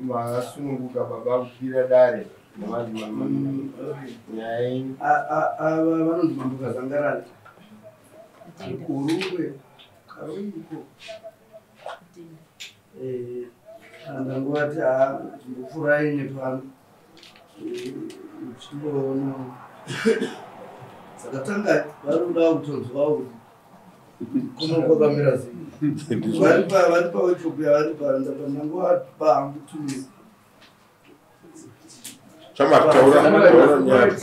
Makasununguka baba kukwira dare. Nyaya yenyu. Ava vanonzi Mambo Kazangarani. Kurungwe Karungo. Ndanguvati chimbopfuurai nepano chimboona. Saka tanga vari kuda kutonzwawo kuti kuno kwakamira sei. Vari paworkshop yavari pa ndanguvapa hangu 2 minutes. Chamataura nyaya.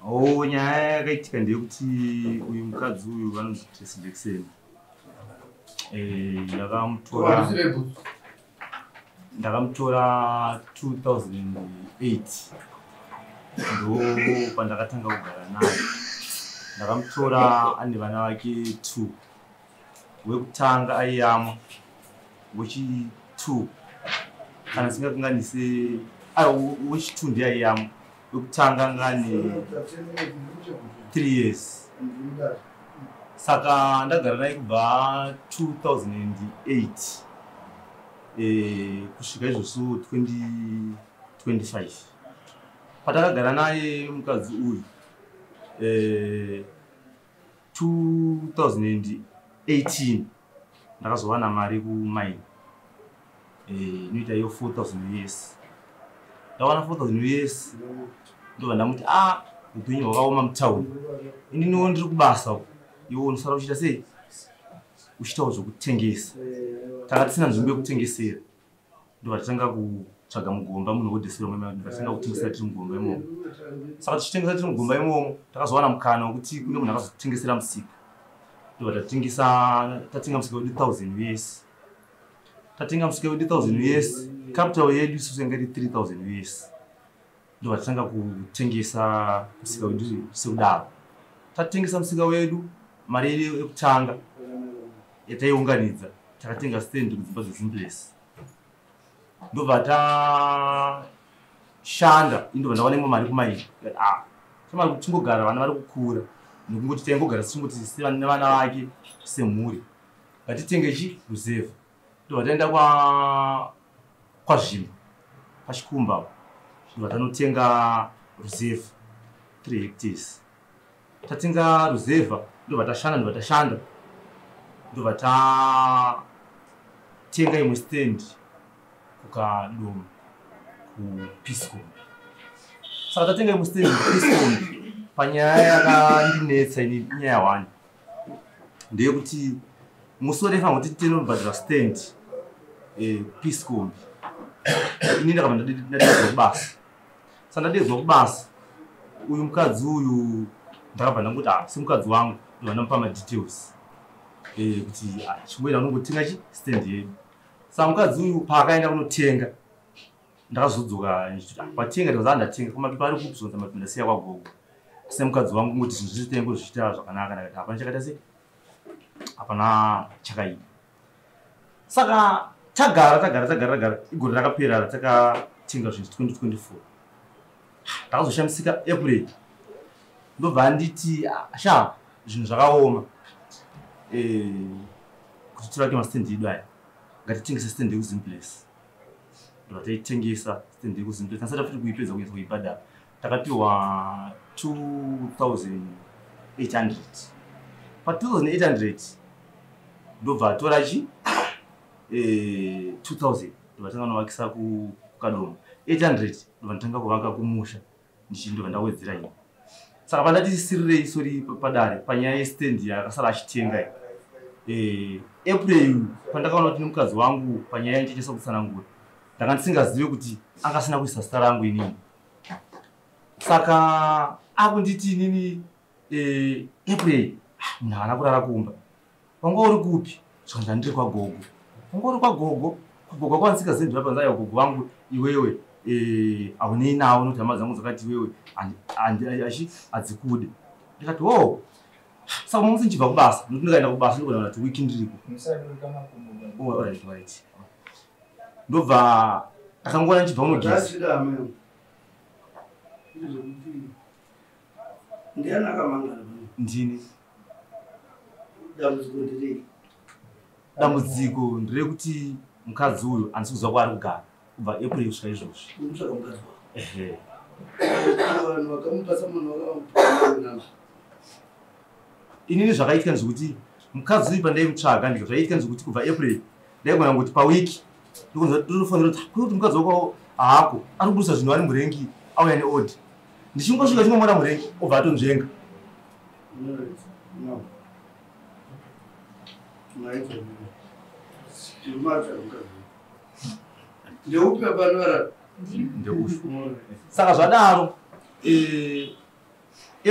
O, nyaya yakaitika ndeyekuti uyu mukadzi uyu vanonzi Tracy Jackson. Ndakamutora 2008, ndo pandakatanga kugara naye. Ndakamutora ane vana vake 2. Wekutanga aiyamwa, wechi2 kana singakanganise, wechi2 ndiye aiyamwa, wekutanga anga ane 3 years. Saka ndagara naye kubva 2008 kusvika izvozvo 2025. Patakagara naye mukadzi uyu, 2018 ndakazowana mari kumaini inoita iyo 4000 US. Ndawana 4000 US, ndobva ndamuti, "A, upenyu hwakaoma mutauni, ininiwo ndiri kubasa uku, iwe unosara uchiita sei, uchiitawo zvokutengesa." Tanga tisina nzvimbo yekutengesera, ndobva tatanga kutsvaga mugomba munhu wodhesera, ndobva tatanga kutengesera tiri mugomba imomo. Saka tichitengesa tiri mugomba imomo, takazowana mukana wekuti kune munhu akazotengesera musika, ndobva tatengesa. Tatenga musika wedu 1000 US. Tatenga musika wedu 1000 US, capital yedu isusu yanga iri 3000 US. Ndobva tatanga kutengesa musika wedu sekudaro. Tatengesa musika wedu, mari yedu yekutanga yataiunganidza, takatenga stand kudzimba dzeZimplesi. Ndobva tashanda, indobva ndawana imwe mari kumaini. Ah, chamari tingogara, vana vari kukura, nekungoti taingogara tichingoti nevana vake semhuri, ngatitenge chi ruzevha. Ndobva taenda kwaZvimba, paChikumba, ndobva tanotenga ruzevha 3 hectares. Tatenga ruzevha, ndobva tashanda, ndobva tashanda, ndobva tatenga imwe stand kuKadoma, kuPiscombe. Saka tatenga imwe stand kuPiscombe, panyaya yakandinetsa ini, inyaya one, ndeyekuti musi wataifanira kuti tinobhadhara stand Piscombe, ini ndakabva ndadedzwa kubasa. Saka ndadedzwa kubasa, uyu mukadzi uyu ndakabva ndangoti, ah, semukadzi wangu, ndobva ndamupa madetails kuti chingoenda unongotenga chi stand yedu. Saka mukadzi uyu paakaenda kunotenga, ndakazodzoka ndichiti, "Ah, watenga?" Ndikazi, "Ndatenga." "Kumapepa ari kupi?" Zvonzi, "Mapepa ndasiya kwagogo." Semukadzi wangu ngoti zvinhu zvese taingo zvichiita zvakanaka. Ndakati hapana chakaita sei, hapana chakaipa. Saka tagara, tagara, tagara, tagara, igore rakapera takatenga zvinhu 2024. Ndakazoshamisika April, ndobva anditi, "Ah, sha, zvinhu zvakaoma kuti tivake mastendi edu aya, ngatitengese stand yekuZimplesi." Ndobva taitengesa stand yekuZimplesi. Tasati futi kuipedza kunyatsa kuibhadhara, takapiwa 2800. Pa2800 ndobva atora chi 2000, ndobva tanga novakisa kuKadoma. 800 ndobva ndatanga kuvaka kumusha, ndobva ndawedzera ini. Saka pandati sirirei, sorry, padare, panyaya yestand yakasara achitenga iyi, April, pandakaona kuti nemukadzi wangu, panyaya yandichachasa kutsanangura, ndanga ndisingazive kuti anga asina kuisa zita rangu inini. Saka akunditi inini April, ah, munhu haana kurara kumba, wanga uri kupi? Zvikanzi, "Ndiri kwagogo." "Wanga uri kwagogo? Kwagogo kwansikazivi?" Panza gogo vangu iwewe haunei navo, nokuti hama dzangu dzakati iwewe achi hadzikude. Ndikati, "O." Saka musi ndichibva kubasa, nokuti ndikaenda kubasa ndikuona kuti wiki ndiriko. Musadurika makumbo, baba. Oh, alright. Ndobva ndakangoona ndichibva kunogeza. Ndachida hama yangu. Ndezvekuti ndiani akamangara pano? Ndini. Dambudziko nderei? Dambudziko nderekuti mukadzi uyu handisi kuziva kwaari kugara. Kubva April kusvika izvozvi. Unotsvaga mukadzi wako. Ehe. Vanhu vakamupa samunhu vakamupa. Inini zvakaitika ndezvekuti mukadzi uyu pandaimutsvaga ndika zvaiitika ndezvekuti kubva April ndaigona kuti pawiki ndinofanira kuti kuti mukadzi wako haako ari kuburitsa zvinhu ari murengi auya neodhi. Ndichingosvika chingomona murengi obva atonzvenga. No. Saka zvadaro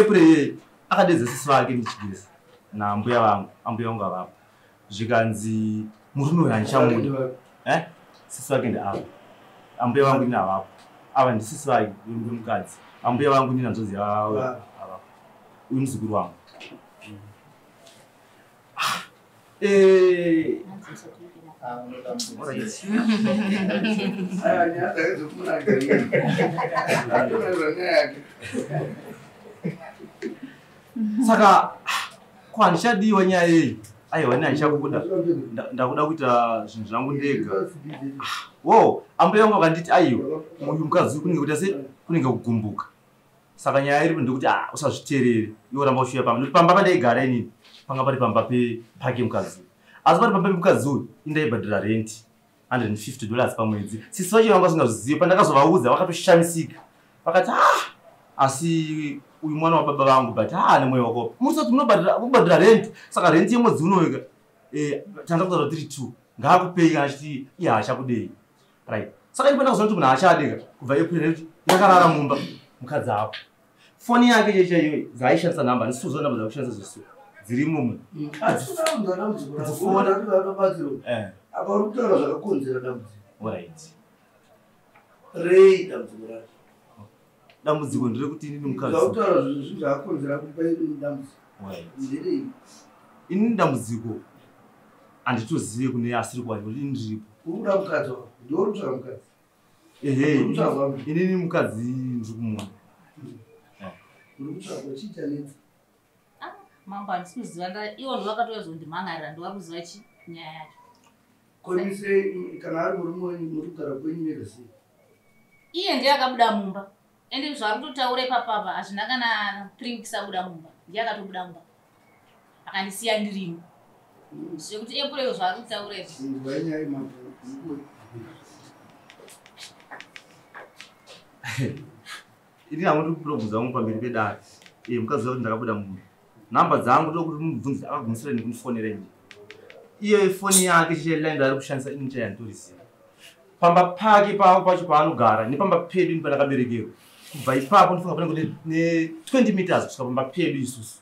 April akadedza sisi vake ndichigeza nambuya vangu, ambuya vangu avapo. Zvikanzi murume uyu handichamuda. Sisi vake ndeava. Ambuya vangu ini avapo. Ava ndisisi vake mukadzi. Ambuya vangu ini hanzvadzi yavo avapo. Uyu muzukuru wangu. Saka ko handichadiwa nyaya iyi. Aiwa ini handichakuda. Ndakuda kuita zvinhu zvangu ndega. Wo, ambuya vangu vakanditi aiwa uyu mukadzi kunenge kuita sei? Kunenge kugumbuka. Saka nyaya iripo ndekuti usazviteerere. Iwe ramba uchiuya pamba. Nekuti pamba pandaigara inini panga pari pamba pake mukadzi. Asi pari pamba pemukadzi uyu indaibhadhara rent $150 pamwedzi. Sisi vacho vanga vasingazvizivi, pandakazovaudza vakatoshamisika. Vakati asi uyu mwana wababa vangu but nemwoyo wako. Musati munobhadhara rent. Saka rent yemwedzi unoika tanga kutaura tiri 2. Ngaakupei kana achiti iye haachakudei. Right. Saka ndipo ndakazoona kuti munhu haachadeka kubva April nekuti ndakarara mumba mukadzi ako. Foni yake chaiyo dzaaishandisa namba, handisi namba dzakushandisa zvisu. Dziri imomo. Apa uri kutaura zvakakonzera dambudziko. Alright. Rei dambudziko racho. Dambudziko nderekuti inini mukadzi. Zvakutaura zvinhu zvakakonzera kupa inini dambudziko. Alright. Nderei? Inini dambudziko handitozive kune asiri kuwanikwa kuti ini ndiripo. Uri kuda mukadzi wako. Ndiwe uri kutsvaga mukadzi. Ehe. Inini mukadzi ndiri kumuona. Uri kutsvaga chiita netsa. Mambo handisi kuziva ivo ndovakatouya kuzondimhan'arira ndovakuziva nyaya yacho. Komise kana ari murume wenyu muri kugara kwenyu mega sei? Iye ndiye akabuda mumba. Ende zvaari kutotaura ipapapa hazvina kana 3 weeks abuda mumba. Ndiye akatobuda mumba. Akandisiya ndirimo. Zvekuti April zvaari kutaura izvi. Inzwai nyaya mambo. Ini hangu ndiri kupurobvunza vangu pamberi pedare. Mukadzi wako ndakabuda mumba. Namba dzangu ndokuti mubvunze akagumisira nekundifonera ini. Iye foni yake chicheline ari kushandisa ini chayanditoriziva. Pamba pake pavo pacho paanogara nepamba pedu ini pandakaberekerwa. Kubva ipapo ndifunga panenge ne 20 meters kusvika pamba pedu isusu.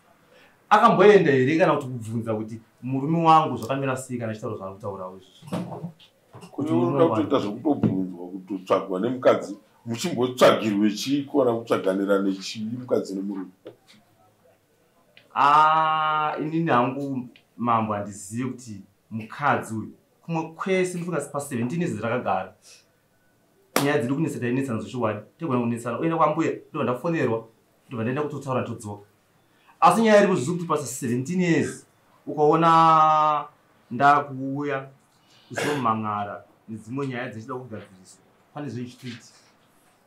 Akamboenda here kana kuti kubvunza kuti murume wangu zvakamira sei kana achitaura zvaari kutaurawo izvozvo. Kuti unoda kutoita zvekutobvunzwa kutotsvagwa nemukadzi muchimbotsvagirwe chii kana kutsvaganira nechii mukadzi nemurume. Inini hangu mambo handizive kuti mukadzi uyu kumwe kwese ndifunga pa 17 years rakagara. Nyaya dziri kunetsa tainetsana zvechokwadi. Togona kunetsana oenda kwambuya ndobva ndafonerwa ndobva ndaenda kutotaura todzoka. Asi nyaya iripo zviri kuti pasa 17 years ukaona ndakuuya kuzomhan'ara nedzimwe nyaya dzichida kugadziriswa pane zvoichitoitika.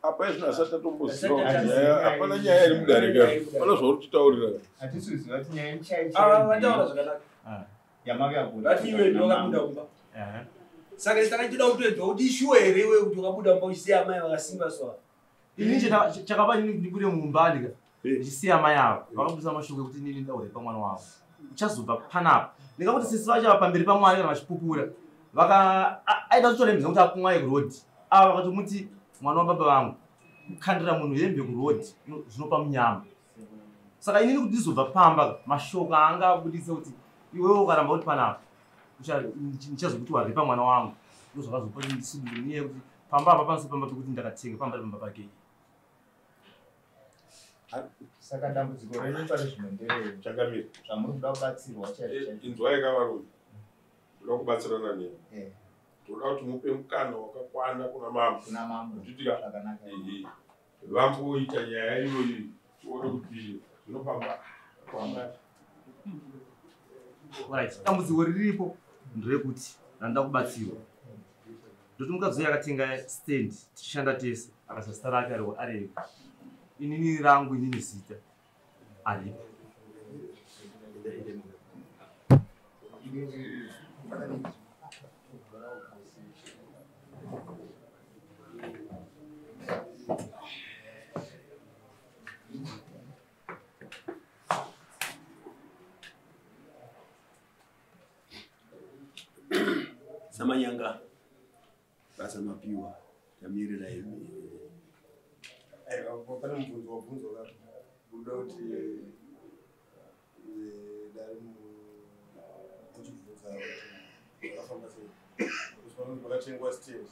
Apa izvino asati atomboziva kuti nyaya hapana nyaya iri mudare ka. Pana zvauri kutitaurira. Hatisi kuziva kuti nyaya ichai. Vataura zvakanaka. Yamakabuda. Vati iwe ndiwe wakabuda mumba. Saka takachida kutoedza kuti ishuwa here iwe kuti wakabuda mumba uchisiya amai vakasimba so. Ini chakaba inini ndibude mumba ndika ndichisiya amai avo vakabudisa mashoko ekuti inini ndaurepa mwana wavo. Uchazobva panapa. Ndingakuti sisi vacho pamberi paMwari kana vachipupura vaka aida kutora hembe dzangu kuti akumwaye kurodhi. Ava vakatomuti mwana wababa vangu kukandira munhu hembe kurodhi zvinopa munyama. Saka inini kuti ndizobva pamba mashoko anga abudisa kuti iwewe ukaramba uri panapa ndichazokuti warepa mwana wangu. Ndozvakazopa kuti ndisudure nenyaya yekuti pamba apa panose pamba pekuti ndakatenga pamba pamba pake. Saka dambudziko renyu pari zvino nderei? Changamire. Zvamuri kuda kubatsirwa chaizvo chaizvo. Inzwai ka varume. Toda kubatsirana nemi. Toda kuti mupe mukana wakakwana kuna mambo. Kuna mambo. Zvakanaka. Vamboita nyaya iyoyi tione kuti zvinofamba. Right. Dambudziko riripo nderekuti randida kubatsirwa. Ndoti mukadzi uyu akatenga stand tichishanda tese akaisa zita rake aripo. Inini rangu inini zita aripo. Samanyanga basa mapiwa tamirira imi. Pane mubvunzo wabvunzwa kuda kuti dare muchibvunza kuti zvakafamba sei. Kuti pakatengwa stand.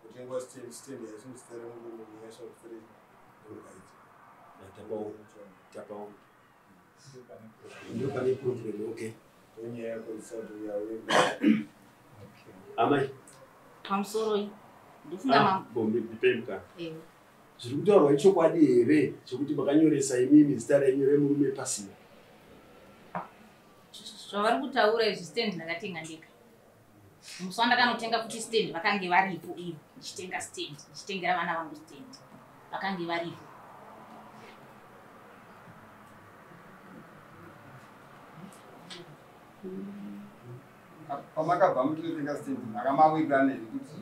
Kutengwa stand, stand haisi muzita remurume yaiswa muzita remukadzi. Tapawo. Ndio pane problem, okay. Nyaya yakonzesa kuti uyauye. Amai. Pamusoro ndofunga mambo. Bombe ndipemka. Zviri kutaurwa ichokwadi here chekuti makanyoresa imimi zita renyu remurume pasina? Zvavari kutaura izvi stand ndakatenga ndega. Musi wandakanotenga futi stand vakange varipo ivo. Ndichitenga stand, ndichitengera vana vangu stand. Vakange varipo. Pamakabva muchinotenga stand makamawirirana here kuti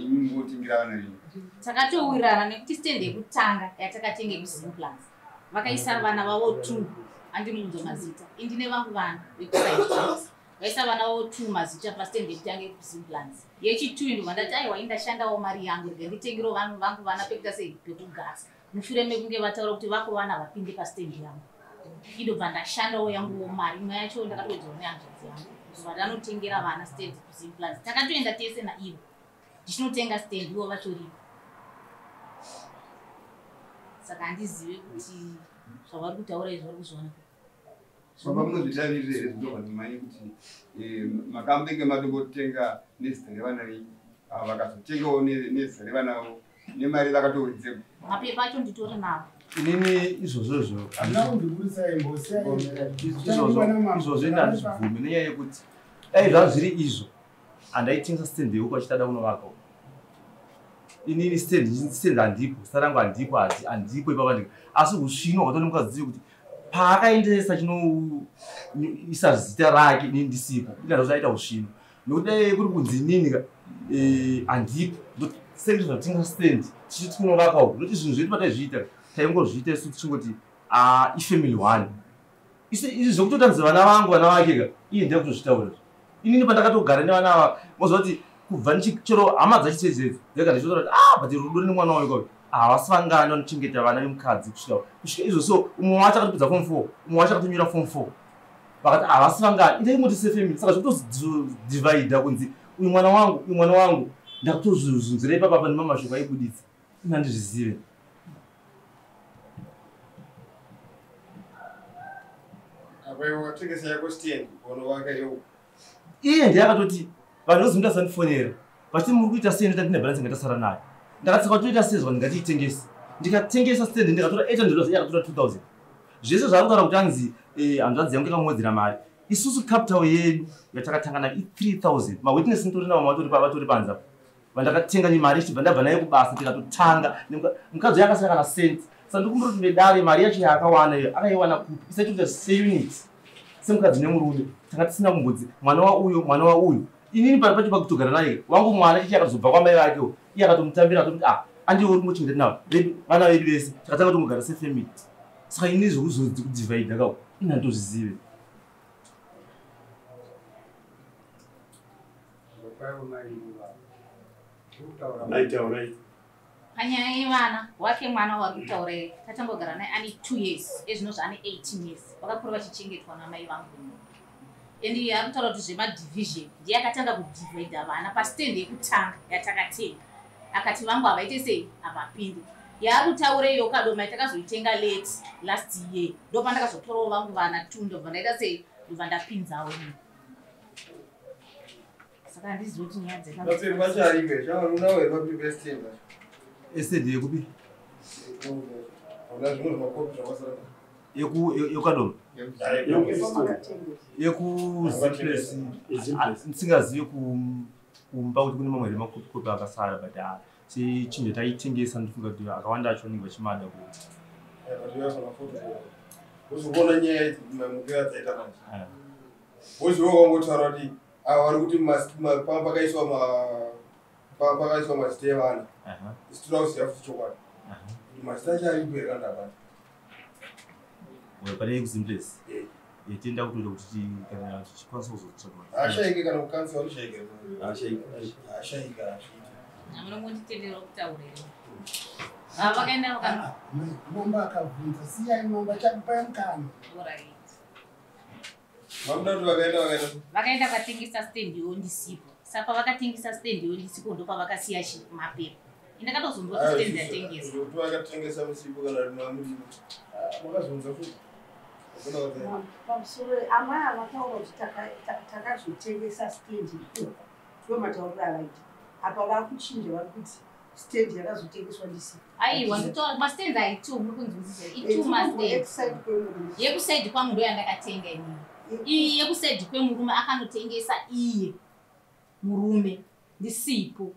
imi motengera vana venyu? Takatowirirana nekuti stand yekutanga yatakatenga yekuZimplus vakaisa vana vavo 2 andinounzwa mazita indine vangu vana vekusaiti vaisa vana vavo 2 mazita pastand yekutanga yekuZimplus yechi2 ndobva ndati aiwa indashandawo mari yangu rega nditengerewo vanhu vangu vana pekuita sei pekugasa mushure mekunge vataura kuti vako vana vapinde pastand yangu. Indobva ndashandawo yanguwo mari imwe yacho ndakatowedzerwa nehanzvadzi yangu ndobva ndanotengera vana stand kuZimplus. Takatoenda tese naivo ndichinotenga stand ivo vatoripo. Saka handizive kuti zvavari kutaura izvi vari kuzviona. Baba munozvidavirira here zvinobva nemai kuti makambenge matombotenga nezita revana venyu ava vakazotengawo nezita revana vavo nemari vakatowedzerwa? Mapepa acho nditori navo. Inini izvozvozvo izvozvo ini handizvibvumi nenyaya yekuti dai zvanga zviri izvo handaitengesa stand yeuko achitada kunovaka. Inini stand handipo, zita rangu handipo, handipo ipapa ndika. Asi husvino hwatova nemukadzi kuti paakaendesa chinoisa zita rake inini ndisipo, ini handizvo aita husvino. Nekuti dai kuri kunzi inini handipo, senge zvatengesa stand tichiti kunovaka uko. Nekuti zvinhu zvedu pataizviita taingozviita isu tichingoti ifamily one. Izvi zvekutotanzi vana vangu vana vake ka iye ndiye kutozvitaura. Inini pandakatogara nevana ava moziva kuti kubva chero hama dzacho dzedzi dzega ndichitaura kuti but rudo nemwana wayo kwayo havasi vangani vanochengeta vana vemukadzi kusvika izvo. So umwe wacho akatopedza form 4 umwe wacho akatonyora form 4 vakati havasi vangani itaingoti sefamily. Saka zvekutodivhaidha kunzi uyu mwana wangu uyu mwana wangu ndakutozvizunzira ipapa nemamashoko aibuditsa ini handizvizive. Iye ndiye akatoti vanhu vozimba sandifonera vachiti muri kuita sei ndoti ndine balance ngatasara nayo. Ndakati saka toita sei zvangu ngatiitengese. Ndikatengesa stand ndikatora $800 iye akatora 2000. Zvese zvaari kutaura kuti anzi hanzvadzi yangu yakamuwedzera mari. Isusu capital yedu yatakatanga nayo i3000. Mawitness nditori navo vatori panze apa. Vandakatenga nemari ichibva ndabva nayo kubasa tikatotanga. Mukadzi uyu akasara kana cent. Saka ndikumbira kuti vedare mari yacho yaakawana iyo akaiwana kupi? Isati kuita seunit semukadzi nemurume. Tanga tisina kumbodzi mwana wauyo mwana wauyu. Inini pacho pakutogara naye wangu mwana ichi akazobva kwamai vake iye akatomutambira akatoti andiwe uri kungochengeta navo vana vedu vese takatanga tongogara sefamily. Saka inini zvekuzodzi kudivhaidha kako ini handitozvizive. Panyaya yevana wake mwana wari kutaura here tatangogara naye ane 2 years ezvinozvo ane 18 years vakakura vachichengetwa namai vangu. And iye ari kutaura kuti zvemadivision ndiye akatanga kudivhaidha vana pastand yekutanga yatakatenga. Akati vangu havaite sei havapinde. Yaari kutaura iyo Kadoma yatakazoitenga late last year ndopandakazotorawo vangu vana 2 ndobva ndaita sei ndobva ndapinzawo ini. Saka handizivi kuti nyaya dzekaested yekupi yekukadoma yekuZimplus ndisingazivi kumba kuti kune mamwe remakopikopi akasara, but sechinhu taitengesa ndifunga kuti akawanda acho anenge vachimada ku uzokuona nyaya mamukira dzaita manje. Woziva wangotaura kuti ava vari kuti pakaiswa mazita evana, isu toda kuziva futi chokwadi kuti mazita acho aripo here kana hapana. Pane yekuZimplats yatenda kutoita kuti kana tichikwanisa kuzotsvaga. Haashaike kana kukanisa vanoshaika, haashaika, hazviiti. Amunongonditendera kutaura here? Ava vakaenda vaka Momba akabvunza, siyai momba chakupai mukana. Alright. Mamuda kuti vakaenda Vakaenda vakatengesa stand iwo ndisipo. Saka vakatengesa stand iwo ndisipo, ndopavakasiya mapepa. Indakatozonzwa kuti stand yatengeswa. Kuti vakatengesa musipo kana kuti mamurimo makazonza futi. Hakuna vakaenda. Pamusoro, amai avataura kuti takazotengesa stendi ikoko, ndiwo matauriro avaita. Apa vakuchinja, vari kuti stendi yakazotengeswa ndisipo. Aiwa, mastands aitwo, muri kunzwisisa? Itwo mastands. Yekuside kwemurume. Yekuside kwangu ndo yandakatenga inini. Iyi yekuside kwemurume akanotengesa iye murume ndisipo.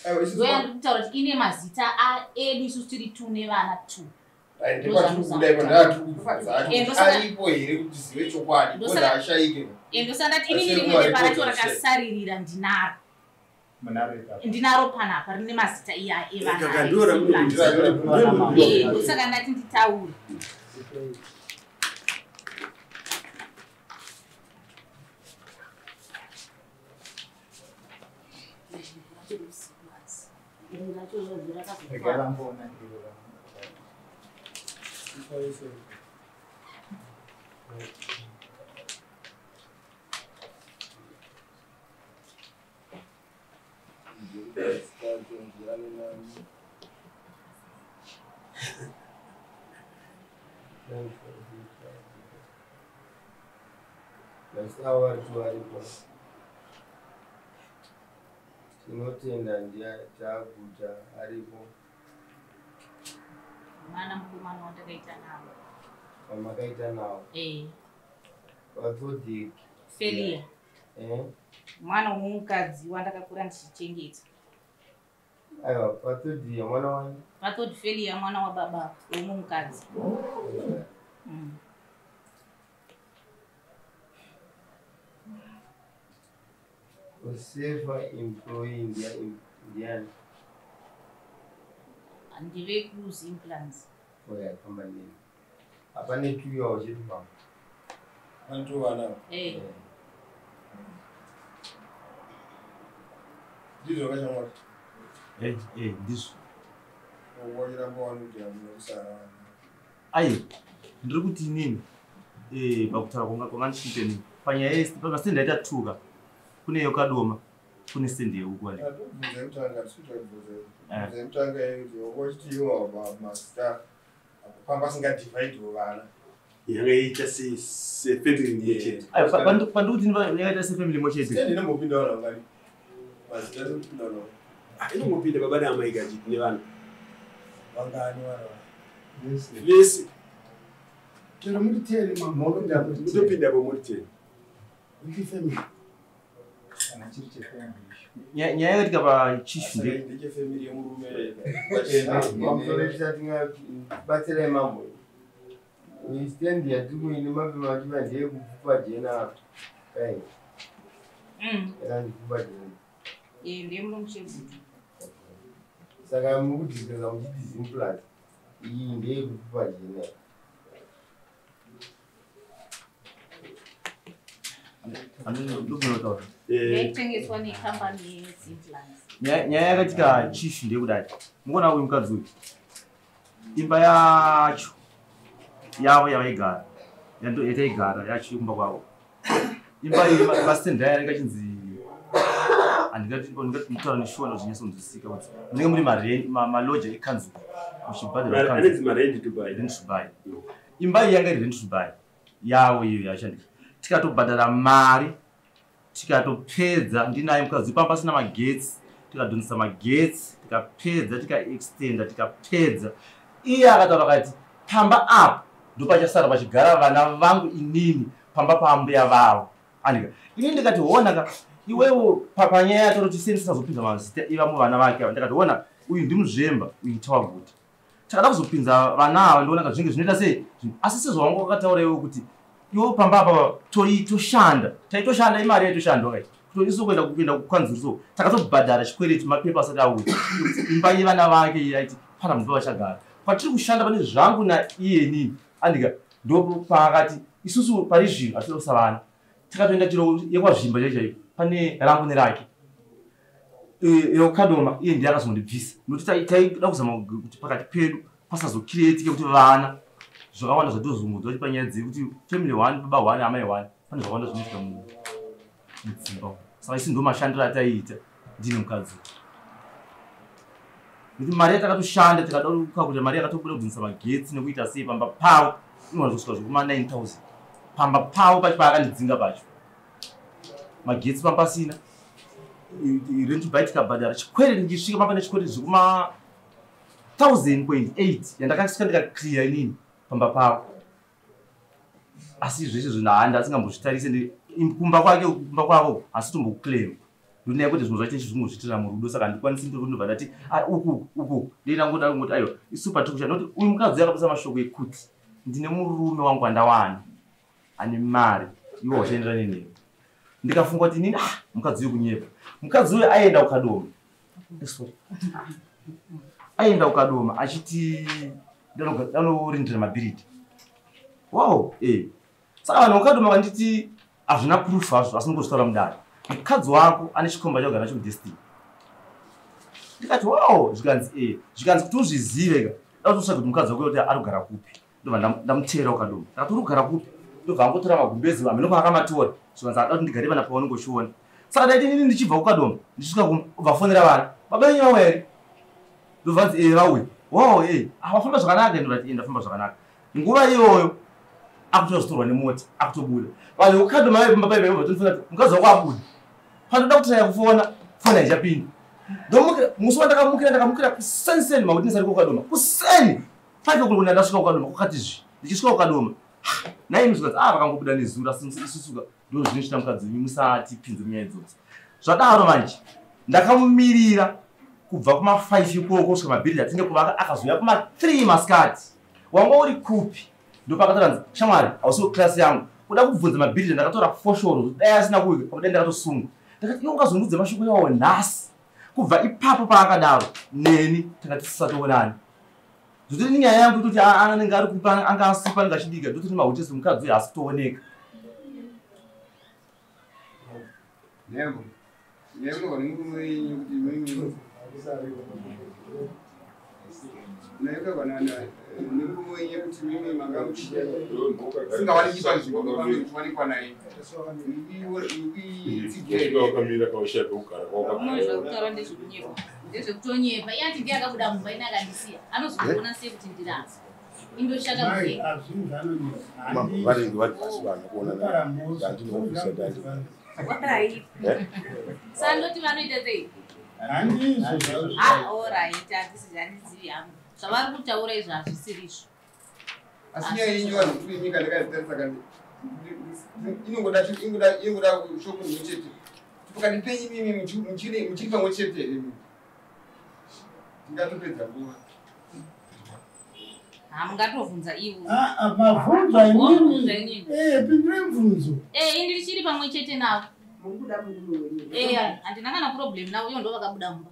Aiwa, isusu Ndo yandiri kutaura kuti ine mazita edu isusu tiri two nevana two. Ndepatiri kubuda ipo, ndatiri kubvunza acho Eh, kuti aripo here kuti tizive chokwadi, because haashaike. Ndosandati inini Asi rimwe pepa racho kumarekodzi rakasaririra ndinaro. Munaro ipapo. Ndinaro panapa rine mazita iya evana. Kaka, ndiwo Eh, ndosaka ndati nditaure. Regai vamboona iro. Mazita avo vari varipo. Tinotenda ndiye Taguta aripo. Mwana mukomana wandakaita navo. Vamakaita navo. Eh, Vatodiki. Felia. Eh? Mwana womukadzi wandakakura ndichichengeta. Aiwa, Vatodhiya mwana wani? Vathod Felia mwana wababa womumukadzi. Usefa employee ndiyani? Ndive kuZimplans. Oya, company name. Hapane tuyawo chiri pamo. Vanotova Eh, ndizvo kachamwari. Eh, ndizvo. Wachiramba wani kuti hamuna kusara vana. Ai, ndiri kuti inini pakutaura kwanga ndichiita inini panyaya pamastendi aita tuka, kune yekadoma, kune stendi yeuku ali. Atobvunza yekutanga, tisi kutabvunza bvunza yekutanga yekuti wanga uchiti mazita apo pamba asingadhivhaidhiwo vana. Yanga iita sefamily imwe chete. Ai, pandiri kuti yakaita sefamily imwe chete. Stendi inombopinda vanhu vangani? Mazita inopinda vanhu vangani? Inongopinda baba naamai kachiti nevana. Vangani vana vana? Vese. Chero muri 10 mamopinda. Mutopinda po muri 10. Wiki family. Kana chiri chefamily icho. Nyaya yakaitika pachishu nde Ndechefamily yemurume. Pamusoro tisatingabatsirai mambo. Stendi yatiri kuine mapepa achiva ndeyekupfupa jena. Kai, yakanzi pfupa jena. Eh, ndiye muno muchegutu. Saka muri kudhikirira muchiti Zimplats. Iyi ndeyekupfupa jena. Ndinotaura. Yaitengeswa nekambani yeZimplans. Nyaya yakaitika chishu ndeyekudai. Mukuona uyu mukadzi uyu, imba yacho yavo yavaigara, yataigara yacho yekumba kwavo, imba iyi mastendi aya anenge achinzi, handingati nditaura neshuwa zvinyatsonzwisika kuti munenge muri maloja ekanzuru muchibhadhara. Anonzi ma-ready to buy. Rent to buy. Imba iyi yanga iri rent to buy yavo iyo yashandika, tikatobhadhara mari tikatopedza. Ndinaye mukadzi pamba pasina magetsi, tikadhonesa magetsi tikapedza, tikaextenda tikapedza. Iye akataura akati pamba apo ndopachasara pachigara vana vangu inini pamba paambuya vavo andika. Inini ndikati honaka, Iwewo panyaya yacho kuti sei ndisazopinza mazita evamwe vana vake ava, ndakati ona uyu ndimuzvemba uyu nditawaguta. Takada kuzopinza vana ava ndoona ka zvinge zvinoita sei, asi sezvawanga wakataura iwe kuti iwo pamba apa toshanda, taitoshanda imari yaitoshandwa kai kuti isu kuenda kukanzuru, so takatobhadhara chikwereti mapepa asati auya imba yevana vake yaiti pana munhu vachagara patiri kushanda pane zvangu naiye inini andika. Ndopaakati isusu pari zvino hatinoda kusavana, takatoenda chiro yekwazvimba chaicho chaicho pane rangu nerake yokadoma, iye ndiye akazondibvisa nokuti taida kuzama kuti pakati pedu pasazokiretike kuti vana zvakawanda zvatozungudzwa kuti panyaya dzekuti family one, baba one, amai one, pane zvakawanda zvinoitika mudzimba. Saka isi ndo mashandiro ataiita ndine mukadzi, nekuti mari yatakatoshanda tikada kukakuta mari yakatobuda kubvunisa magetsi nekuita sei pamba pavo inowana kusvika zvekuma 9000 pamba pavo pacho paakandidzinga pacho, magetsi pamba pasina, rent bai tikabhadhara chikwereti, ndichisvika pamba nechikwereti zvekuma 1000.8 yandakasvika ndikakliya inini pamba pavo. Asi zvese zvinhu handi asingambozvitarise kumba kwake, kumba kwavo asi tombokuclaim ndonyaya kuti zvinhu zvacho zvingozviitira murudo, saka handikwanisi ndobva ndati uku uku ndeinangoda kungoti aiwa isu patiri kushanda, nokuti uyu mukadzi akabudisa mashoko ekuti ndine murume wangu andawana ane mari, iwe uchaenderana nenewe. Ndikafunga kuti inini mukadzi uyu kunyepa, mukadzi uyu aenda kukadoma, sorry, aenda kukadoma achiti ndanorindira mabhiridhi. Wow, saka vanhu vakadoma vanditi hazvina proof hazvo, asi ndingozvitaura mudare, mukadzi wako ane chikomba chakugara nacho mudestiny. Ndikati wow, zvikanzi zvikanzi kuti uzvizive ka da kuti utsvage kuti mukadzi wako kuti ari kugara kupi. Ndobva ndamuteera ukadoma, ndakati uri kugara kupi, ndobva angotora magumbezi amene kwaakamatora, zvikanzi ada kuti ndigare pana paunenge uchiona. Saka ndaiti inini ndichibva kukadoma ndichisvika kumba ubva fonera vana, baba venyu vauya here? Ndobva nzi vauya. Wow, wafamba zvakanaka? Ndobva ndafamba zvakanaka. Nguva iyoyo akutozotorwa nemota akutobuda, vanhu vekukadoma vaive pamba paive vobva kuti mukadzi wako abuda, panoda kutiraya kufona foni haichapinda. Ndomukira musi wandakamukira, ndakamukira kuseni makuti ndisati kukadoma kuseni 5 o'clock ndasvika kukadoma kwakati zvi ndichisvika kukadoma naimi zvikanzi vakangobuda nezuro, asi isusuka ndo zvinochita mukadzi wenyu, musatipinze munyaya idzodzo. Zvadaro manje ndakamumirira kubva kuma 5 ikoko kusvika mabhiridhi atinge kuvaka, akazouya kuma 3 masikati. Wanga uri kupi? Ndopakatoranzi shamwari hausi klasi yangu, kuda kubvunza mabhiridhi ndakatora foshoro, dai asina kuuya dai ndakatosungwa. Ndakati iwe ungazondudze mashoko iwawo nhasi. Kubva ipapo paakadaro neni tanga tisisatoonani. Zvototi nyaya yangu kuti anenge ari kupa anga asipa anenge achidika, ndototi mahotesi mukadzi uyu haasi kutooneka. Nembo. Nembo nemurume wenyu kuti mimi nemurume wenyu kuti mimi manga musingawaniki panzvimbo muchiwanikwa naye. Wakamira paushaya pekugara. Zvakutaura ndezvekunyepa, ndezvekutonyepa. Iye ati ndiye akabuda mumba ine akandisiya, anozoona sei kuti ndirazi indoshanda vanenge vari pasi vanhu kuona ndandinoofisa dandi. Sandoti vanoita sei? Alright, handisi handizivi hangu zvavari kutaura izvo, hazvisiri izvo. Asi nyaya yenyu vanhu kuri nyika ndakazitarisa kandi inongoda shoko rimwe chete. Pakati penyu mimi muchiri pamwe chete here? Tingatopedza nguva. Hamungatovhunza ivo. Mavhunza inini. Pindure mubvunzo. Ini ndichiri pamwe chete navo. Handina kana problem navo, ivo ndo vakabuda mumba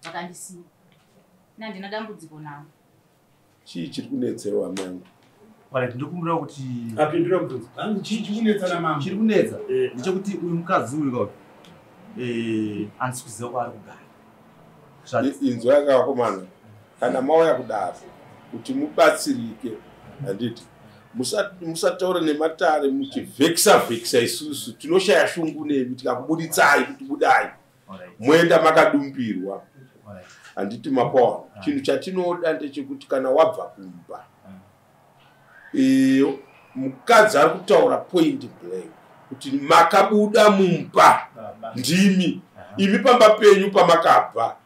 vakandisiya. Ini handina dambudziko navo. Chii chiri kunetsewa mangu? Alright, ndikumbira kuti apindura mubvunzo. Chii chiri kunetsa namambo? Chiri kunetsa ndechekuti uyu mukadzi uyu kauyu handisi kuziva kwaari kugara. Inzwa yakakomana, kana mauya kudaro kuti mubatsirike, handiti musataura nematare muchivhekisa vhekisa, isusu tinoshaya shungu nemi tikakubuditsai kuti budai moenda makadumbirwa, handiti mapaona. Chinhu chatinoda ndechekuti kana wabva kumba mukadzi ari kutaura point blank kuti makabuda mumba ndimi imi pamba penyu pamakabva,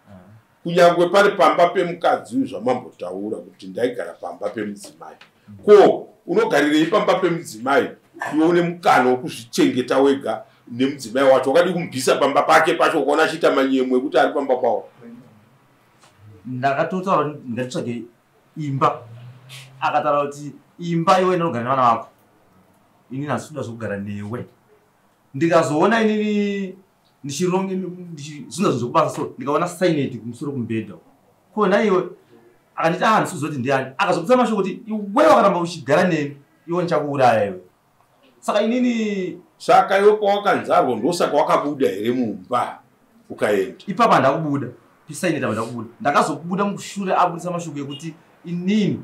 kunyangwe pari pamba pemukadzi uyu zvamambotaura kuti ndaigara pamba pemudzimai. Ko unogarirei pamba pemudzimai iwe une mukana wekuzvichengeta wega? Nemudzimai wacho wakadi kumubvisa pamba pake pacho, ukaona achiita manyemwe ekuti ari pamba pawo. Ndakatotaura kuti ngatitsvage imba. Akataura kuti imba iwe inogara nevana vako, inini handisi kuda zvekugara newe. Ndikazoona inini ndichironge zvinhu zvekubasa, so ndikaona saineti kumusoro kumubhedha kona iwe. Akanditi, ah, handisi kuziva kuti ndiani. Akazobudisa mashoko kuti iwe wakaramba uchigara neni, iwe ndichakuuraya iwe. Saka inini Saka iwe pawakanzarwo, ndosaka wakabuda here mumba ukaenda? Ipapo handakubuda pisaineti apa, ndakubuda, ndakazobuda mushure abudisa mashoko ekuti inini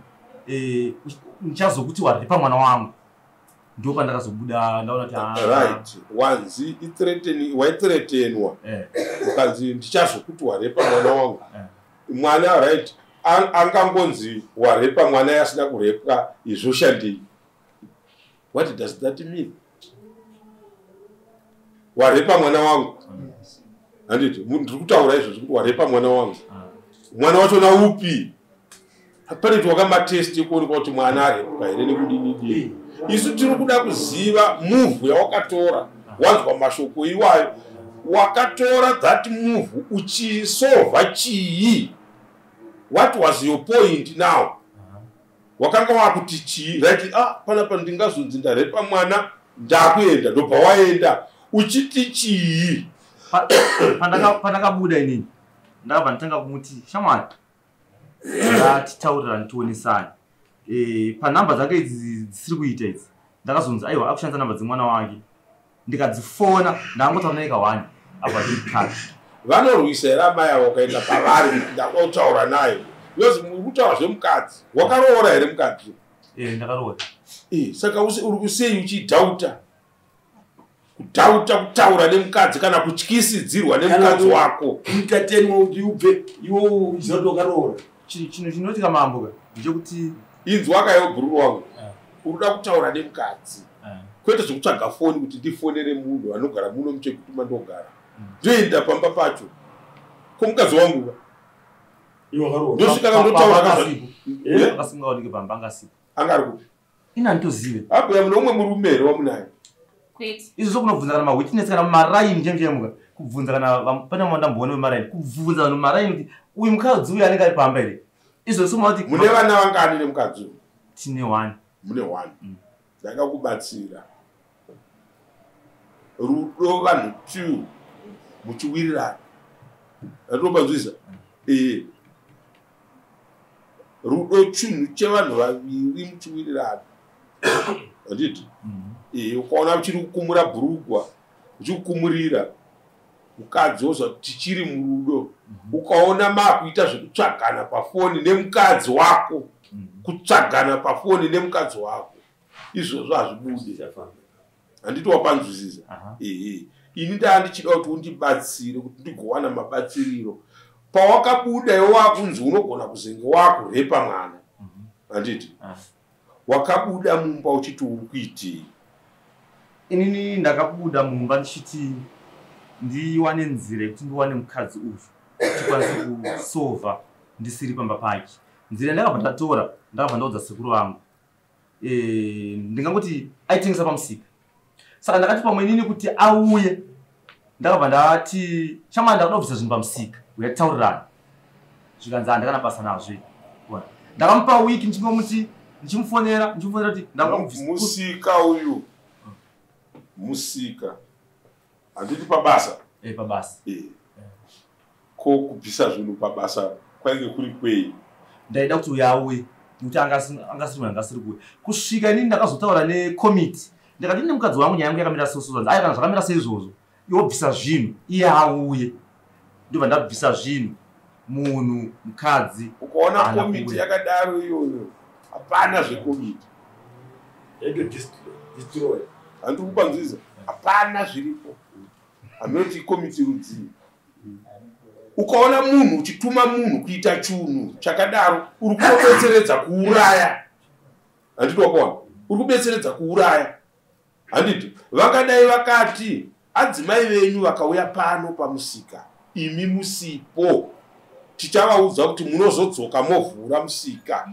ndichazokuti warepa mwana wangu. Ndo pandakazobuda ndaona kuti ah, Right, wanzi waithreatenwa, ukanzi ndichazokuti warepa mwana wangu. Mwana, right, angangonzi warepa mwana asina kurepwa, izvoshandei? What does that mean, warepa mwana wangu? Handiti ndiri kutaura izvozvo kuti warepa mwana wangu? Mwana wachona upi? Panoitwa kamatest ekuonekwa kuti mwana arepwa here nekudini dini. Isu tiri kuda kuziva move yawakatora wanzwa mashoko iwayo. Wakatora that move uchisolva chii? What was your point now? Wakanga wakuti chii? Right, ah, panapa ndingazonzi ndarepa mwana, ndakuenda. Ndobva waenda uchiti chii? Pandakabuda inini, ndakabva ndatanga kumuti, shamwari, ngatitaurirani, tionesane. Panhamba dzake idzi dzisiri kuita idzi, ndakazonzi aiwa, akushandisa namba dzemwana wake. Ndikadzifona, ndangotaura naye ka1, abva ndikati Vanorwisa here amai avo ukaenda pavari kuti ndakuda kutaura naye? Because muri kutaura zvemukadzi. Wakaroora here mukadzi? Ndakaroora. Saka uri kusei uchidoubta, kudoubta kutaura nemukadzi kana kutyisidzirwa nemukadzi wako? Kuitatenwa kuti ubve iwe uziva kuti wakaroora. Chinhu chinoitika, mambo ka, ndechekuti Inzwa kaiwo, bhururu wangu, uri kuda kutaura nemukadzi, kwete zvekutsvaga foni kuti ndifonere munhu anogara muno muChegutu mandogara. Ndoenda pamba pacho komukadzi wangu ka. Iwe wakaroora. Ndosvika kandotaura. Akasingaoneki pamba, angasipo. Anga ari kupi? Ina handitozive. Abhuya, mune umwe murume here wamunaye? Kwete. Izvo zvokunobvunza kana mawitness kana mumaraini chaimuka, kubvunza kana pane mandamboona vemaraini, kubvunza vanhu mumaraini kuti uyu mukadzi uyu anenge ari pamba here. Izvo soma kuti Mune vana vangani nemukadzi uyu? Tine one. Mune one. Ndakakubatsira rudo, vanhu two muchiwirirana, atopanzwisa. Rudo chinhu chevanhu vaviri muchiwirirana, handiti? Ukaona uchiri kukumura bhurugwa, uchikukumurira mukadzi, wozva tichiri murudo. Ukaona maakuita zvekutsvagana pafoni nemukadzi wako, kutsvagana pafoni nemukadzi wako, izvozvo hazvibude, handiti? Wapanzwisisa? Ehe, ini ndaa ndichida kuti undibatsire kuti ndigowana mabatsiriro. Pawakabuda iwe wakunzi unogona kuzenge wakurepa mwana, handiti? Wakabuda mumba uchiti uri kuitei? Inini ndakabuda mumba ndichiti ndiwane nzira yekuti ndiwane mukadzi uyu, tikwanise kusolva ndisiri pamba pake. Nzira yandakabva ndatora, ndakabva ndaudza sekuru vangu. Ndingangoti aitengesa pamusika, saka ndakati pamwe inini kuti auye. Ndakabva ndati, shamwari, ndakuda kubvisa zvinhu pamusika, uyataurirana. Zvikanzi handakana basa nazvo. Ona. Ndakamupa wiki ndichingomuti, ndichimufonera, ndichimufonera kuti ndakuda kubvisa. Musika uyu, musika, handiti pabasa? Pabasa. Ko kubvisa zvinhu pabasa kwainge kuri kwei? Ndaida kuti uyo auye, nekuti angasiri munhu angasiri kuuya. Kusvika inini ndakazotaura nekomiti, ndikati ini mukadzi wangu, nyaya yangu yakamira sosozanzi aya, kana zvakamira seizvozvo, iwe bvisa zvinhu, iye auye. Ndobva ndabvisa zvinhu, munhu mukadzi Ukaona haana komiti kuuya. yakadaro iyoyo, hapana zvekomiti. Destroy. Handiri kupanzwisa? Hapana zviripo. Haminoti komiti rudzii. Ukaona munhu uchituma munhu kuita chunhu chakadaro, uri kutobetseredza kuuraya, handiti? Wakaona, uri kubetseredza kuuraya, handiti? Vangadai vakati adzimai venyu vakauya pano pamusika imi musipo, tichavaudza kuti munozodzoka movhura musika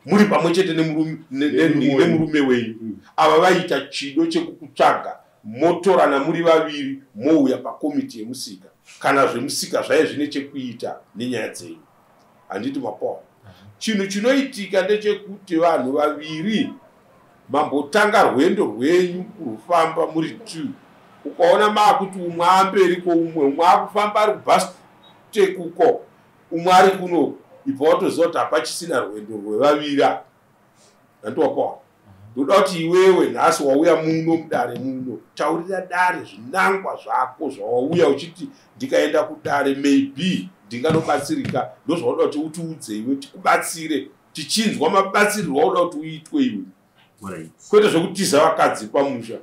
muri pamwe chete nemurume wenyu. Ava vaita chido chekukutsvaga. Motorana muri vaviri, mouya pakomiti yemusika kana zvemusika zvaive zvine chekuita nenyaya dzenyu. Handiti mapoa? Chinhu chinoitika ndechekuti vanhu vaviri mambotanga rwendo rwenyu kurufamba muri two. Ukaona maakuti umwe amberi kwoumwe, umwe akufamba ari kubhasitekuko, umwe ari kuno, ibva watoziva kuti hapachisina rwendo rwevaviri apa. Handiwapawa? Ndoda kuti iwewe nhasi wauya muno mudare muno, taurira dare zvinangwa zvako zvawauya uchiti ndikaenda kudare maybe ndinganobatsirika. Ndozvauda kuti utiudze iwe, tikubatsire tichinzwa mabatsirirwo auda kuti uitwe iwe, kwete zvekutiza vakadzi pamusha.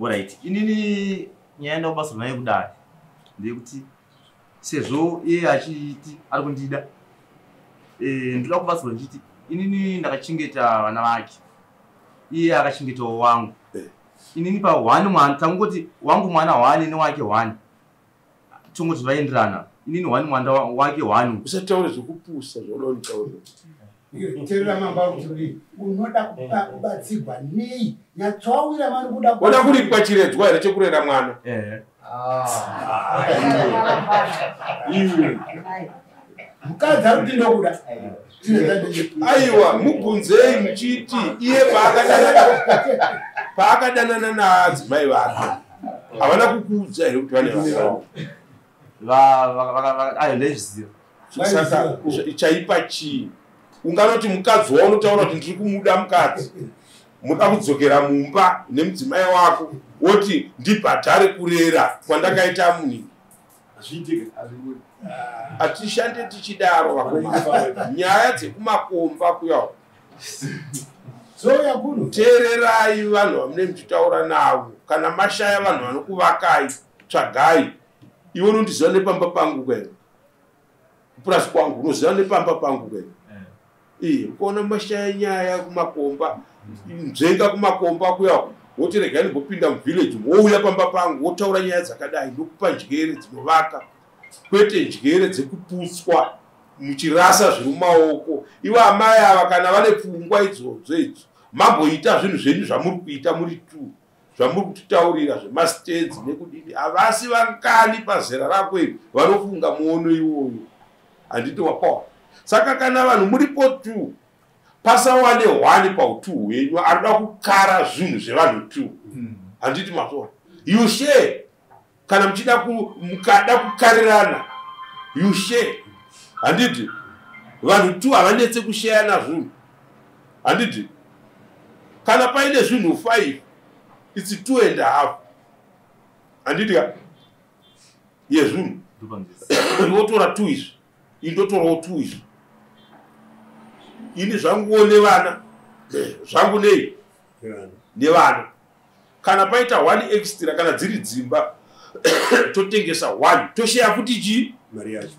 Alright, inini nyaya yandakubatsirwa nayo kudare ndeyekuti sezvo iye achiti ari kundida, ndoda kubatsirwa ndichiti inini ndakachengeta vana vake, iye akachengetawo wangu. Inini pa one mwana, tangoti wangu mwana one newake one, tongoti vaenderana. Inini one mwana wake one. Usataure zvekupusa zvaunoda kutaura. Teerera mambo ari kuti unoda kubatsirwa nei? Nyatsowawira mari kuda. Wada kuripwa chiredzwa here chekurera mwana? Iwe. Mukadzi ari kuti ndokuda. Aiwa, mubvunzei muchiti iye paakadanana naadzimai vake havana kukuudza here kuti vane vana? Ayo ndaizviziva. Saka chaipa chii? Unganoti mukadzi waunotaura kuti ndiri kumuda mukadzi, muda kudzokera mumba nemudzimai wako, woti ndibhadhare kurera kwandakaita munhu. Hatishande tichidaro vakomana. Nyaya dzekumakomba kuya, teererai vanhu vamune muchitaura navo. Kana mashaya vanhu vanokuvakai, tsvagai. Iwe unondiziva nepamba pangu kwene, kupurasi kwangu unoziva nepamba pangu kwene. Iye ukaona mashaya nyaya kumakomba, nzvenga kumakomba kuya, woti regai ndimbopinda muvillage, wouya pamba pangu wotaura nyaya dzakadai, ndokupa njere dzinovaka, kwete njere dzekuputswa muchirasa zviri mumaoko. Ivo amai ava kana vane pfungwa idzodzo idzo, mamboita zvinhu zvenyu zvamuri kuita muri two, zvamuri kutitaurira zvemastendi nekudini, havasi vangani pazera rako iri vanofunga muono iwoyo. Handiti wapawa? Saka kana vanhu muripo two, pasawane one pautu hwenyu anoda kukara zvinhu zvevanhu two. Handiti mazvoona? You share. Kana muchida mukada kukarirana, you share. Handiti vanhu two havanetse kusheyana zvinhu? Handiti kana paine zvinhu 5, it's 2.5, handiti ka, yezvinhu? Wotora two izvi, indotorawo two izvi. Ini zvanguwo nevana zvangu nei nevana. Kana paita one extra, kana dziri dzimba, totengesa one, tosheya futi chii? Mari yacho.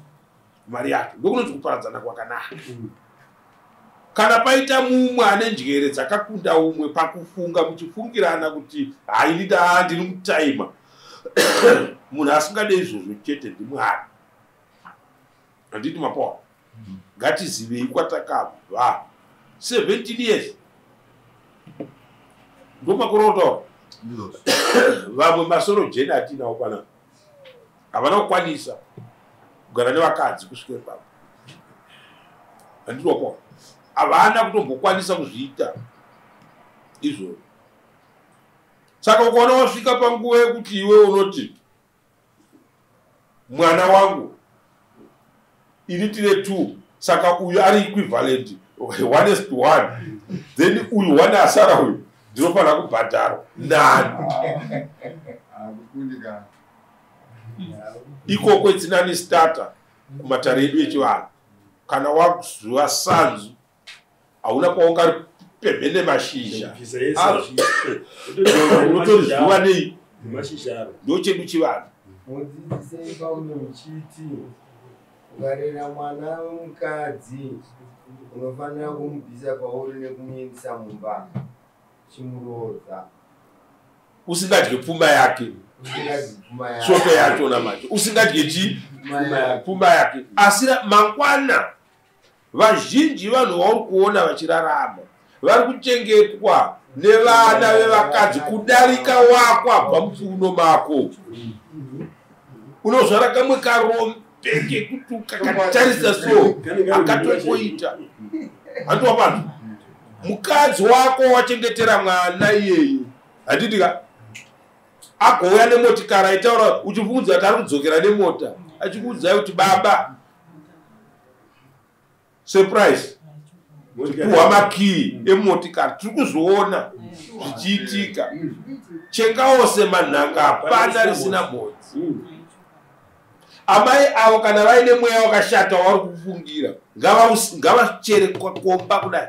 Mari yacho. Ndokunonzi kuparadzana kwakanaka. Kana paita mumwe ane njere dzakakunda umwe pakufunga, muchifungirana kuti haini daa ndiri mutaima, munhu asingade izvozvo chete ndiMwari. Handiti mapoa? Ngatizivei kwatakabva. 17 years ndomakore otaura vamwe masoro jeni atinawo panapa havana kukwanisa kugara nevakadzi kusvika ipapo. Handiti wapoa? Havana kutombokwanisa kuzviita izvozvo. Saka ukaona wasvika panguva yekuti iwe unoti mwana wangu ini tine two, saka uyu ari equivalent one is to one, then uyu one asara uyu ndinofanira kubhadharwa nani? Akukundika. Ikoko itsinani starter kumatare edu echivanhu. Kana wazuva sanzu, hauna kwaungaripemhene mashizha. Bvisa yese hazviiti. Unotorizuva nei? Nemashizha aro. Ndochedu chivanhu. Mudzidzisei paume muchiti ukarera mwana wemukadzi unofanira kumubvisa pauri nekumuendesa mumba chimuroodza. Usingadye pfuma yake. Usingadyi pfuma yake. Svoto yachona manje usingadye chii? Pfuma yake. Pfuma yake. Asi mangwana vazhinji vanhu vauri kuona vachirarama vari kuchengetwa. Nevana vevakadzi kudarika wako abva muchiuno mako. Unozvara kamwe karombe kekutuka katarisa so akatomboita. Handiwa vanhu. Mukadzi wako wachengetera mwana iyeye. Handiti ka? Agouya nemotikari aitaura uchibvunza kuti ari kudzokera nemota. Achikuudzai kuti baba surprise. Kupuhwa makii emotikari tiri kuzviona zvichiitika. Chengaose manhanga hapana risina mhodzi. Amai avo kana vaine mweya wakashata wavari kufungira ngavachere komba kudai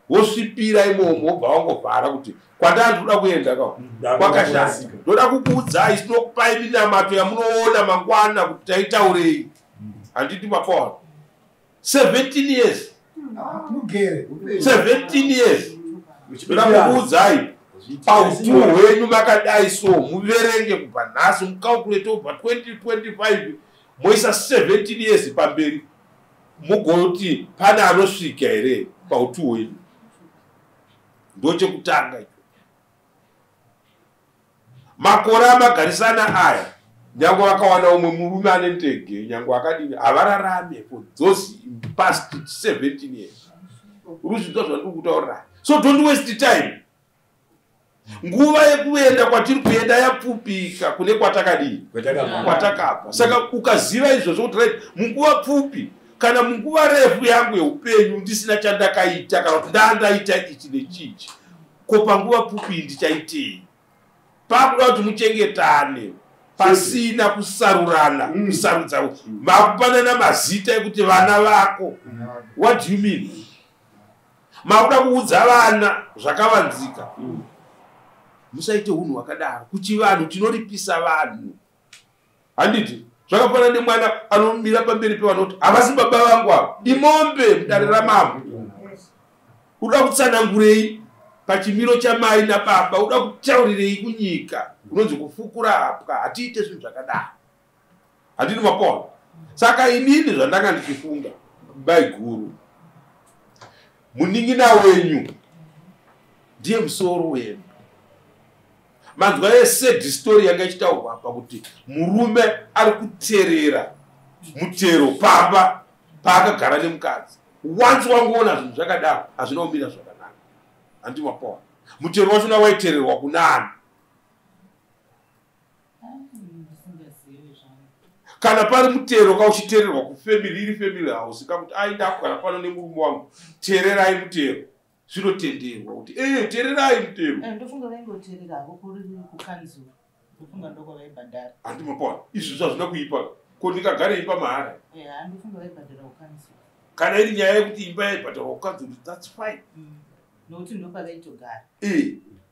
vosvipira imomo wobva wangovhara kuti kwandava ndinoda kuenda ka kwakashata. Ndoda kukuudzai sinokupai minamato yamunoona mangwana kuti taitaurei. Handiti mapaona 17 years. 17 years. Ndoda kukuudzai pautu hwenyu makadai so muverenge kubva nhasi mucalculate kubva 2025 moisa 17 years pamberi mugoti pane anosvika here pautu hwenyu. Ndochekutanga icho. Makore amagarisana aya nyange vakawana umwe murume ane ndege nyange akadini havararame for those past 17 years. Uruzvinzwa zvandiri kutaurira. So don't waste time. Nguva yekuenda kwatiri kuenda yapfupika kune kwatakadii kwatakabva. Saka ukaziva izvozvo kuti right munguva pfupi kana munguva refu yangu yeupenyu ndisina chandakaita kana kuti ndandaita ichi nechichi, ko panguva pfupi ndichaitei? Pakuda kuti muchengetane pasina kusarurana, kusarudza makupanana mazita ekuti vana vako. What do you mean? Makuda kuudza vana zvakavanzika. Musaite hunhu hwakadaro. Kuchivanhu tinoripisa vanhu. Handiti zvakafanana nemwana anomira pamberi pevanhu kuti havasi baba vangu ava, imombe mudare ramambo. Uda kutsanangurei pachimiro chamai nababa, uda kutaurirei kunyika unonzi kufukura hapwa. Hatiite zvinhu zvakadaro. Handini mapona. Saka inini zvandanga ndichifunga maiguru, munin'ina wenyu ndiye musoro wenu. Manzwa yesad story yanga ichitaurwa apa kuti murume ari kuterera mutero pamba paakagara nemukadzi. Once wangoona zvinhu zvakadaro hazvina kumira zvakanaka. Handi mapona. Mutero wachona waitererwa kunani? Kana pari mutero kauchitererwa kufamily iri family house kakuti ai ndakugara pano nemurume wangu, tererai mutero. Zvinotenderwa kuti tererai mutero. Ndofunga vaingoterera havo kukanzuru. Ndofunga ndoko vaibhadhara. Handi mapona. Izvi zvazvina kuipa. Ko ndingagare imba mahara? Ndofunga vaibhadhara kukanzuru. Kana iri nyaya yekuti imba yaibhadharwa kukanzuru, that's fine. Nokuti ndopavaitogara.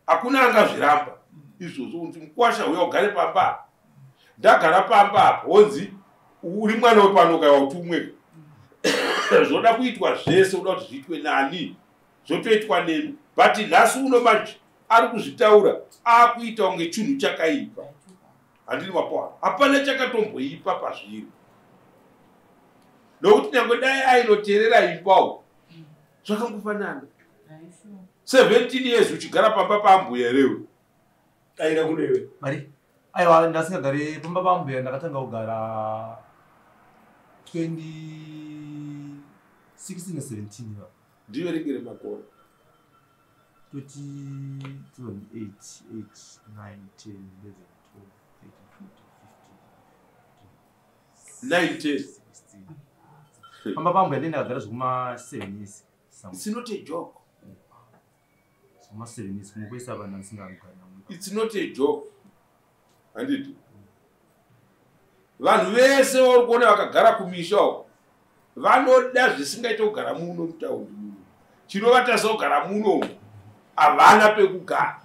Hakuna angazviramba izvozvo kuti mukwasha uya ugare pamba. Ndagara pamba apa wonzi uri mwana wepano kaiwa kuti umwe. Zvoda kuitwa zvese, uda kuti zviitwe nani? Zvotoitwa nemi. But nhasi uno manje ari kuzvitaura akuita kunge chinhu chakaipa. Handini mapona. Hapana chakatomboipa pazviri. Nokuti nyangwe dai ainoterera imbawo zvakangofanana. 17 years uchigara pamba paambuya rewe. Aida kunewe. Mari. Aiwa ndasingagare pamba paambuya, ndakatanga kugara 2016 na 17. Ndiverengere makore. 20 8 8 9 10 11 12 13 14 15 9 10 16. Pamba paambuya ndakagara zvekuma 7 years. It's not a joke. Zvekuma 7 years kumukuisa vanhu vasingagari. It's not a joke. Handiti. Vanhu vese vari kuona vakagara kumisha uko vanoda zvisingaite kugara muno mutaundi muno. Chinovatasa kugara muno havana pekugara.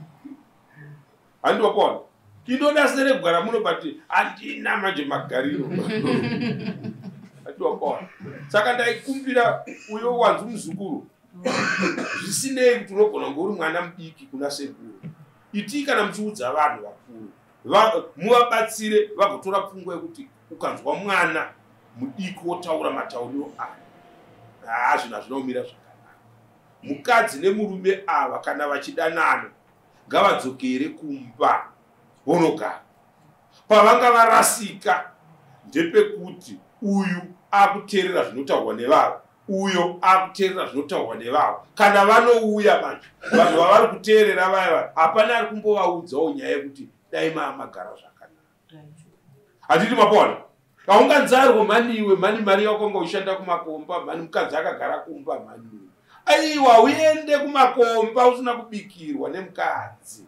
Handi wapona. Inoda sere kugara muno but handina manje magariro. Handi wapona. Saka ndaikumbira uyo wanzi muzukuru. Zvisinei kuti unogona kunge uri mwana mudiki kuna sekuru. Itii kana muchiudza vanhu vakuru muvabatsire vagotora pfungwa yekuti ukanzwa mwana mudiki wotaura matauriro aya, zvinhu hazvina kumira zvakanaka. Mukadzi nemurume ava kana vachidanana Ngavadzokere kumba vonogara. Pavanga varasika ndepekuti uyu akuteerera zvinotaurwa nevavo, uyo akuteerera zvinotaurwa nevavo. Kana vanouya manje vanhu vavari kuteerera vaya, hapana ari kumbovaudzawo nyaya yekuti dai maamagara zvakanaka. Handiti mapona? Haunganzarwo mhani iwe, mhani mari yako nga uchishanda kumakomba, mhani mukadzi akagara kumba, mhani iwe. Aiwa, uende kumakomba usina kubikirwa nemukadzi.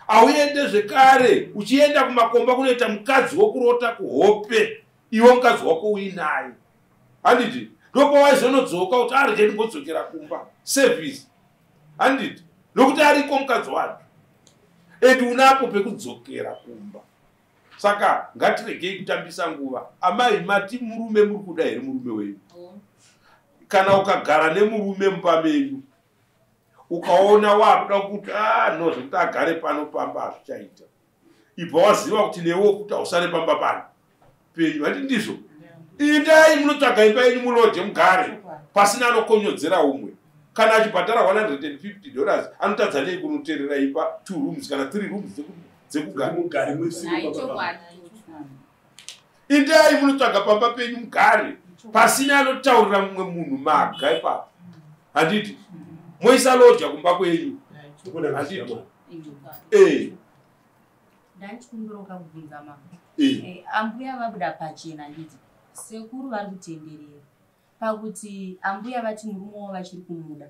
Auende zvekare uchienda kumakomba kunoita mukadzi wokurota kuhope, iwe mukadzi wako uinaye. Handiti? Ndopawaizonodzoka kuti arege ndimbodzokera kumba. Service. Handiti? Nokuti ariko mukadzi wacho. And unapo pekudzokera kumba. Saka ngatiregei kutambisa nguva. Amai, mati murume muri kuda here murume wenyu? Kana ukagara nemurume mumba menyu, ukaona wakuda kuti no zvekuti agare pano pamba hazvichaita, ibva waziva kuti newe kuti hausare pamba pano penyu. Handi ndizvo? Indai munotsvaga imba yenyu muloje mugare pasina anokonyodzera umwe. Kana achibhadhara $150 anotadza nei kunoterera imba 2 rooms kana 3 rooms dzekugara? Indai munotsvaga pamba penyu mugare pasina anotaurira mumwe munhu maga ipapo. Handiti? Moisa loja kumba kwenyu. Handiti? Ndanichikumbira kubvunza mama. Ambuya vabuda pachena nditi sekuru vari kutenderera pakuti ambuya vati murume wavo vachiri kumuda.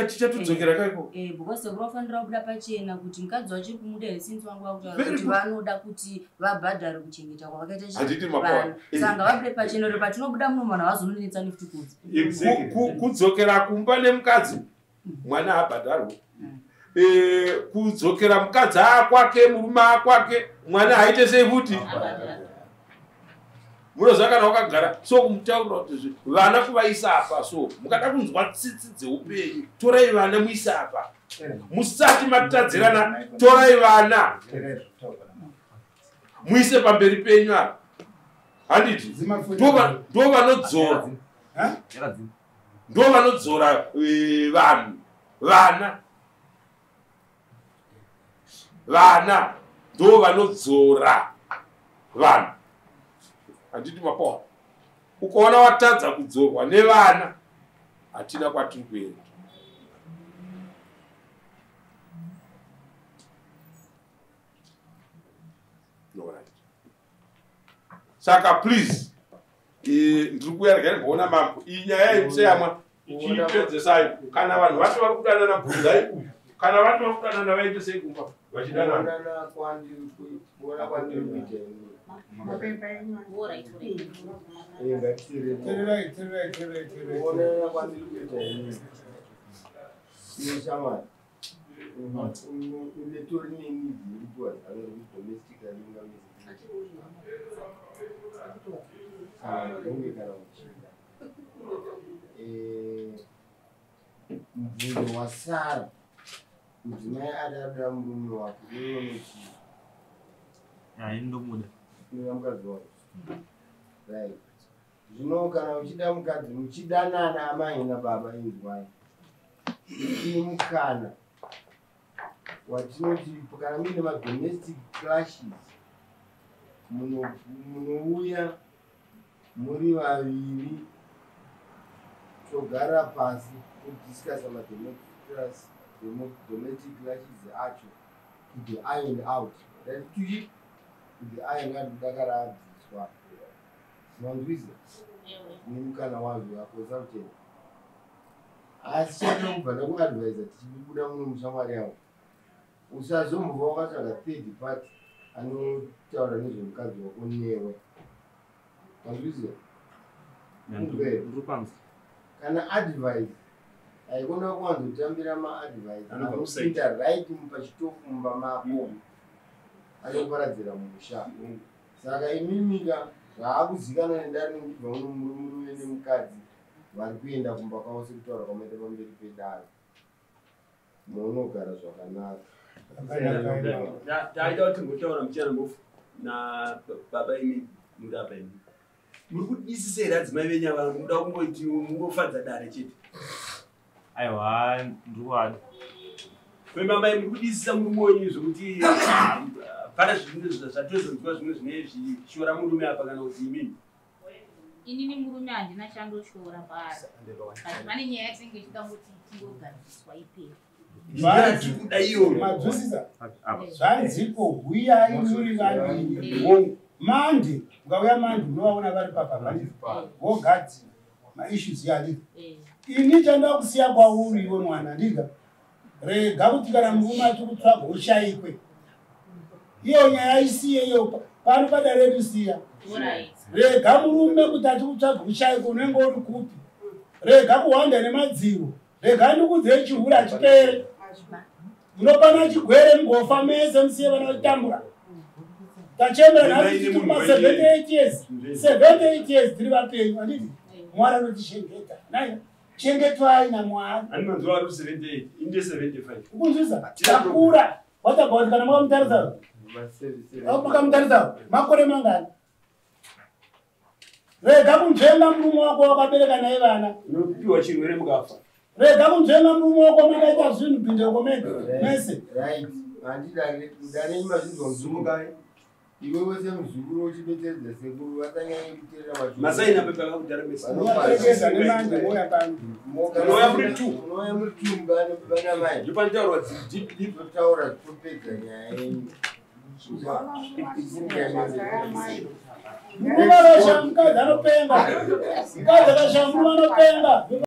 Tichatodzokera kaiko. Because sekuru vafanira kubuda pachena kuti mukadzi wachiri kumuda here, since vangu vakutaura kuti vanoda kuti vabhadhare kuchengeta kwavakaita vana. Saka ngavabude pachena kuti patinobuda muno vanhu havazononetsa nefuti kunze. Kudzokera kumba nemukadzi mwana abhadharwe. Kudzokera mukadzi akwake, murume akwake, mwana haite sei futi? Munoziva kana wakagara so kumutaurira kuti vana kuvaisa apa, so mukada kunzwa tsitsi dzeupenyu torai vana muise apa. Musati matadzirana torai vana muise pamberi penyu apa. Handiti? Ndo vanodzora. Ndo vanodzora vanhu. Vana. Vana ndo vanodzora vanhu. Handiti mapoa? Ukaona watadza kudzorwa nevana, hatina kwatiri kuenda. Alright. Saka please, ndiri kuuya regai ndimboona mambo. Iyi nyaya yekuseyamwa ichiipedzesai. Kana vanhu vacho vari kudanana bvunzai uyu. Kana vacho vari kudanana vaite sei kumba vachidanana. Kuona kwandiri kuita ini. Kuonana kwandiri kuita ini. Shamwari. Unetori neneed yekupiwa zano rekuti domestically ungamisa kana unge kana uchida. Mubvunzo wasara, mudzimai ada murume wake, iwe unoti Ini ndomuda. Unoda mukadzi wako. Right. Zvino kana uchida mukadzi, muchidanana amai nababa, inzwai. Mukana watinoti kana muine madomestic clashes, munouya muri vaviri, togara pasi todiscussa madomestic clashes acho to be ironed out. That to be ironed out, kudakara abviswa. Manzwisa? Nemukana wazvo yaconsultant. Asi chandinobva ndakuadvisa tichibuda muno mushamwari yangu, usazombova wakatsvaga third party anotaura nezvemukadzi wako newe. Manzwisa? Kana advice haikona kuwanzotambira maadvice anopinda right pachitofu mumba mako, anoparadzira musha. Saka imimika zvaakuzikanwa nendari ndibva muno, murume nemukadzi vari kuenda kumba kwavo sekutaura kwamaita pamberi pedare, munogara zvakanaka. Taida kuti timbotaura muchana mbofu nababa imi muri apa. Imi muri kudisisa here adzimai venyu ava? Muda kungoti mungofadza dare chete? Aiwa, ndiri kuvada. Kwemamai muri kudisisa murume wenyu zvokuti pane zvinhu zvatozonzwa zvimwe zvine zvishora murume apa kana kuti imini. Inini murume handina chandoshora paari. But pane nyaya yatinenge ichida kuti tingogadziriswa ipere. Madzwisisa zvanziko huyai muri vaviri mande ukauya mande unovaona vari papa vogadzira maissues yandika ini chandoda kusiya kwauri iwe mwana ndika rega kuti kana murume achikutsvaga ushaikwe iyo nyaya isiye iyo pano padare redu siya rega murume kuti achikutsvaga ushaikwe unenge uri kupi rega kuhwanda nemadziro rega ndikudzei chihura chipere munopana chigwere mugofa mese musiye vana vachitambura tachembera nhasi tiri kuma 78 years 78 years tiri vapenyu handiti Mwari anotichengeta naye chengetwai naMwari. Ani manzwa ari 78 inde 75 ukunzwisa takura what about kana makamutarisa makamutarisa makore mangani rega kunzvenga murume wako wakabereka naye vana unopiwa chirwere mukafa rega kunzvenga murume wako makaita zvinhu pindeko mega mese right handidare mazvinzwa muzungukai iwewe semuzukuru uchibetseredza sekuru vasanyanye kuteerera masaina pepa akakudhara mese Unoperekeza nemanje mouya pano Unouya muri two. Unouya muri two vana mai ndopanotaurwa deep deep totaura topedza nyaya yenyu murume akashaya mukadzi anopenga mukadzi akashaya murume anopenga.